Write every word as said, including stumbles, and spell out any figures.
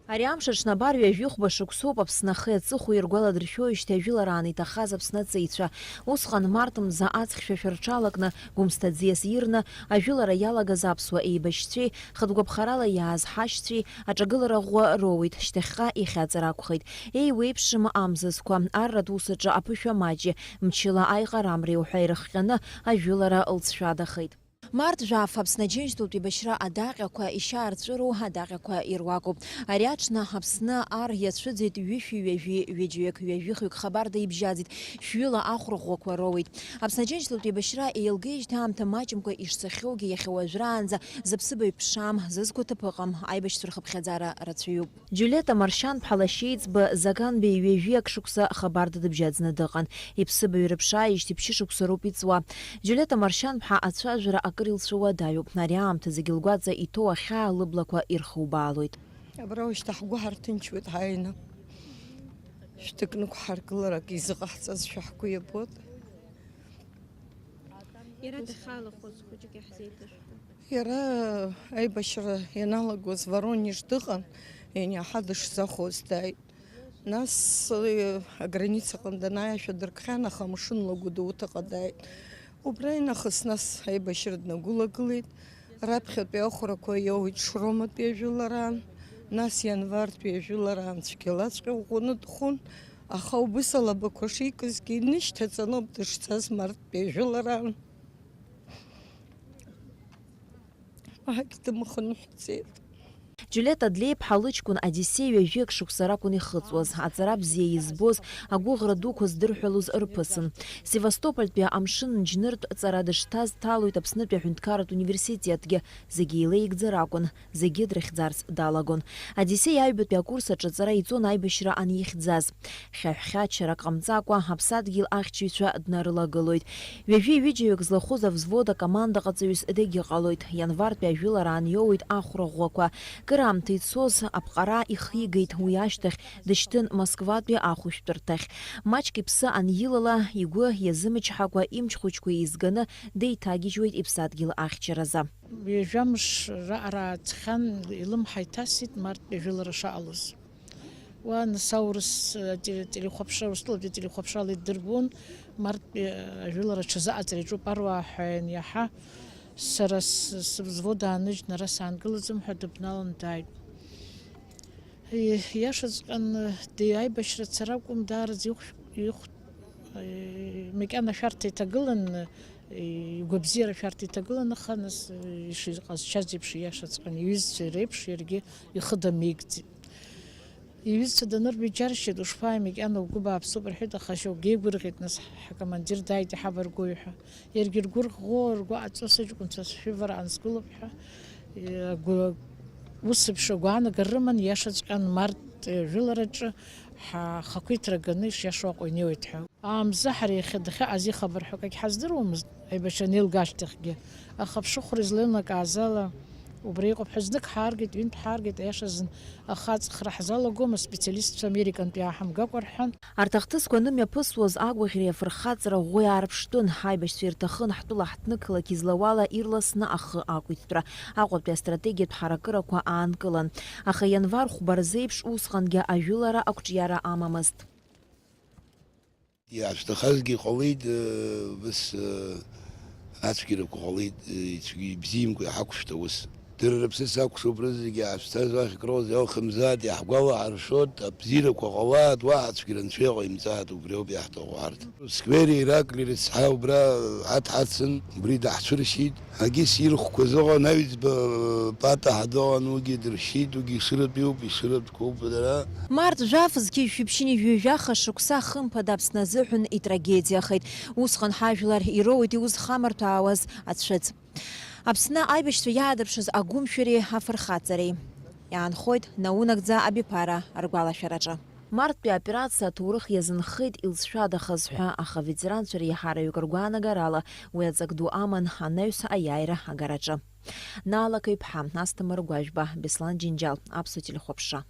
Ари амш аҽны абар ҩажәихәба шықәсоуп Аԥсны ахи аҵыхәеи иргәаладыршәоижьҭеи ажәылараан иҭахаз Аԥсны аҵеицәа. Усҟан март мза аҵх шәашәа рҽалакны, гәымсҭа ӡиас ирны, ажәылара иалагаз аԥсуа еибашьцәеи хатә гәаԥхарала иааз ҳашьцәеи аҿагылара ӷәӷәа роуеит, шьҭахьҟа ихьаҵыр акәхеит. Еиуеиԥшым амзызқәа, арратә ус аҿы аԥышәа маҷи, мчыла аиҟарамреи уҳәа ирыхҟьаны ажәылара лҵшәадахеит. Март жәаф Аԥсны Аџьынџьтәылатә еибашьра адаҟьақәа ишьаарҵәыроу адаҟьақәа ируакуп. Ари аҽны Аԥсны ар иацәыӡит ҩышәи ҩажәи ҩыџьаҩык, ҩажәихҩык хабарда ибжьаӡит, шәҩыла ахәра ӷәӷәақәа роуеит. Аԥсны Аџьынџьтәылатә еибашьра еилгеижьҭеи аамҭа маҷымкәа ишцахьоугьы иахьа уажәраанӡа зыԥсыбаҩ ԥшаам, зызқәа ҭыԥ ыҟам, аибашьцәа рхыԥхьаӡара рацәаҩуп. Џьулиета Маршьан-ԥҳа лашьеиҵбы Заканбеи ҩажәи акы шықәса хабарда дыбжьаӡны дыҟан. Иԥсыбаҩ рыԥшааижьҭеи ԥшьышықәса роуп иҵуа. Џьулиета Маршьан-ԥҳа ацәажәара акыр илцәуадаҩуп. Ари аамҭа зегьы лгәаҵа иҭоу ахьаа лыблақәа ирхубаалоит. Абра уажәшьҭа ҳгәы ҳарҭынчуеит ҳааины. Шәҭык нықәҳаргылар акы изыҟаҳҵазшәа ҳгәы иабоит. Иара дахьалахәыз хәыҷык иаҳзеиҭашәҳәа. Иара аибашьра ианалагоз Воронеж дыҟан, ианиаҳа дышзахәоз дааит. Нас, э, аграницаҟны данааи ашәа дыркхьан, аха амшынла Гәдоуҭаҟа дааит. Убра инахыс нас аибашьра днагәылагылеит. Раԥхьатәи ахәрақәа иоуеит Шроматәи ажәылараан, нас ианвартәи ажәылараан цәгьалаҵәҟьа ӷәӷәаны дхон, аха убыс алабақәа шикызгьы инышьҭаҵаны ауп дышцаз марттәи ажәылараан. Маҳагь дымхынҳәӡеит. Џьулиета Адлеиԥҳа лыҷкәын Одиссеи ҩажәи акы шықәса ракәын ихыҵуаз, аҵара бзиа избоз, агәыӷра дуқәа здырҳәалоз ырԥысын. Севастопольтәи амшын џьныртә ҵара дышҭаз дҭалоит Аԥснытәи аҳәынҭқарратә университетгьы, зегьы еилеигӡар акәын, зегьы дрыхьӡарц далагон. Одиссеи аҩбатәи акурс аҿы аҵара иҵон аибашьра анихьӡаз. Хьаҳәхьачарак ҟамҵакәа, аԥсадгьыл ахьчаҩцәа днарылагылоит. Ҩажәи ҩыџьаҩык злахәыз авзвод акомандаҟаҵаҩыс дагьыҟалоит. Ианвартәи ажәылараан иоуеит ахәра ӷәӷәақәа. Кыраамҭа ицоз аԥҟара ихигеит, уи ашьҭахь дышьҭын Москватәи ахәышәтәырҭахь. Маҷк иԥсы анилала, игәы иазымычҳакәа, имч хәыҷқәа еизганы, деиҭагьежьуеит иԥсадгьыл ахьчаразы. Ҩажәа мш раҟара ааҵхьан, илымҳа иҭасит марттәи ажәылара шаҟалоз. Уа, нас, аурыс, э, теле-, телехәаԥшра, Урыстәылатәи ателехәаԥшрала иддырбон, марттәи, э, ажәылара аҽазыҟаҵара иаҿуп аруаа ҳәа ианиаҳа, сара с-, сывзвод ааныжьны ара саангылаӡом ҳәа дыбналан дааит. Э, иашаҵәҟьаны, ди-, аибашьра цара акәым, даараӡа ихә-, ихә-, э, макьана ашәарҭа иҭагылан, э, игәабзиара ашәарҭа иҭагылан, аха нас, э, ишыҟазшьаз еиԥш, иашаҵәҟьаны иҩызцәа иреиԥш иаргьы ихы дамеигӡеит. Иҩызцәа данырба иџьаршьеит, ушԥааи, макьана угәы бааԥсуп, рҳәеит, аха шьоукгьы еигәырӷьеит, нас ҳкомандир дааит иҳабаргои ҳәа. Иаргьы ргәы рӷәӷәо, ргәы аҵәо, сыҷкәынцәа сшәывара ансгылоуп ҳәа, агәы-, ус еиԥш агәаанагара рыман, иашаҵәҟьан март жәылараҿы ҳа-, ҳхақәиҭра ганы ишиашоу Аҟәа инеиуеит ҳәа. Аамза ҳара иахьа дахьыҟаз ихабар ҳәа акагь ҳаздыруамызт, аибашьра анеилга ашьҭахьгьы. Аха аԥшыхәра излеилнакааз ала, убра иҟоуп ҳәа знык ҳааргеит, ҩынтә ҳааргеит, аиашазын, аха аҵхра ҳзалагом, аспециалистцәа Американтәи иааҳамгакәа рҳәан. Арҭ ахҭысқәа анымҩаԥысуаз агәаӷьреи афырхаҵара ӷәӷәеи аарԥштәын, ҳаибашьцәа ирҭахын ҳтәыла ҳҭнықалақь излауала ирласны ахы ақәиҭтәра, Аҟәатәи астратегиатә ҳаракырақәа аанкылан. Аха ианвар хәба рзеиԥш усҟангьы ажәылара ақәҿиара амамызт. Иаашәҭахазгьы ҟалеит, э, ус, э, ацәгьарақәа ҟалеит, э, ицәгьа-, ибзиамкәа иҳақәшәт аус. Дара рыԥсы сакәшоуп, рызегьы аашәҭаз уахь акрыҟаз иалхымзаат, иаҳгәалаҳаршәоит, абзиарақәа ҟалаат, уаҳа ацәгьара анцәа иҟаимҵааит, убри ауп иаҳҭаху ҳарҭ. Сквери Ираклий рыцҳа убра ҳаҭ ҳацын, убри даҳцәыршьит. Агьыс ирхәқәа зыҟан, аҩӡба пата ҳа дыҟан, уигьы дыршьит, уигьы ишыратәиуп, ишыратәқәоуп дара. Март жәаф зқьи жәшәи ԥшьынҩажәи жәаха шықәса хымԥада Аԥсны азыҳәан итрагедиахеит. Усҟан ҳажәлар ироуеит иузхамарҭәаауаз ацәыӡ. Аԥсны аибашьцәа иаадырԥшыз агәымшәареи афырхаҵареи. Иаанхоит наунагӡа абиԥара ргәалашәараҿы. Марттәи аоперациа аҭоурых иазынхеит илҵшәадахаз ҳәа, аха аветеранцәа реиҳараҩык ргәаанагарала, уи аҵак ду аман анаҩс аиааира агараҿы. Наала Қаҩԥҳа, Асҭамыр Гәажәба, Беслан Џьынџьал, Аԥсуа телехәаԥшра.